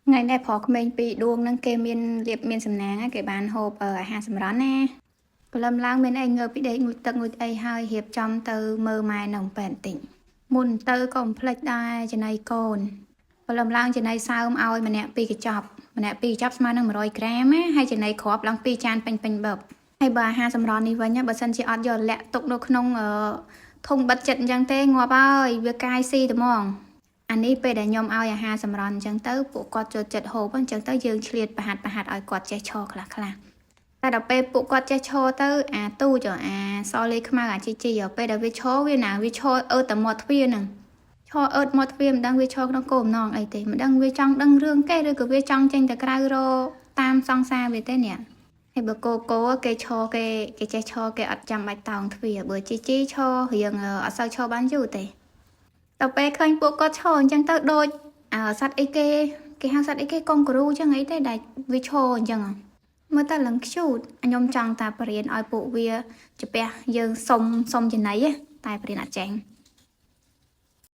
ថ្ងៃនេះប្រុសក្មេងពីរដួងហ្នឹងគេមានលៀបមានសំណាងណាគេបានហូបអាហារសម្រន់ណាព្រលឹមឡើងមានអីងើបពីដេកងូតទឹកងូតអីហើយរៀបចំទៅមើលម៉ែនៅប៉ែនតិចមុនទៅក៏មិនភ្លេចដែរចំណីកូនព្រលឹមឡើងចំណីសើមឲ្យម្នាក់ពីរកញ្ចប់ម្នាក់ពីរកញ្ចប់ស្មើនឹង100ក្រាមណាហើយចំណីគ្រាប់ឡើងពីរចានពេញពេញបឹបហើយបើអាហារសម្រន់នេះវិញណាបើសិនជាអត់យកលាក់ទុកនៅក្នុងធុងបិទចិត្តអញ្ចឹងទេងាប់ហើយវាកាយស៊ីត្មង អានេះពេលដែលខ្ញុំឲ្យអាហារសម្រន់អញ្ចឹងទៅពួកគាត់ចូលចិត្តហូបអញ្ចឹងទៅយើងឆ្លៀតប្រហាត់ប្រហាត់ឲ្យគាត់ចេះឈរខ្លះខ្លះតែដល់ពេលពួកគាត់ចេះឈរទៅអាទូចអាសលេខ្មៅអាជីជីពេលដែលវាឈរវាណាវាឈរអឺតតែមាត់ទ្វារហ្នឹងឈរអឺតមាត់ទ្វារមិនដឹងវាឈរក្នុងគោលបំណងអីទេមិនដឹងវាចង់ដឹងរឿងគេឬក៏វាចង់ចេញទៅក្រៅរតាមសង្សារវាទេនេះហើយបើកោកោគេឈរគេគេចេះឈរគេអត់ចាំបាច់តោងទ្វារបើជីជីឈររៀងអត់សូវឈរបានយូរទេ ដល់ពេលឃើញពួកគាត់ឈរអញ្ចឹងទៅដូចអើសត្វអីគេគេហៅសត្វអីគេកុងគ្រូអញ្ចឹងអីទេដែលវាឈរអញ្ចឹងហ៎មើលទៅឡើងខ្ជូតខ្ញុំចង់តែបរៀនឲ្យពួកវាជពះយើងសុំសុំចំណីហ៎តែបរៀនអត់ចេញ។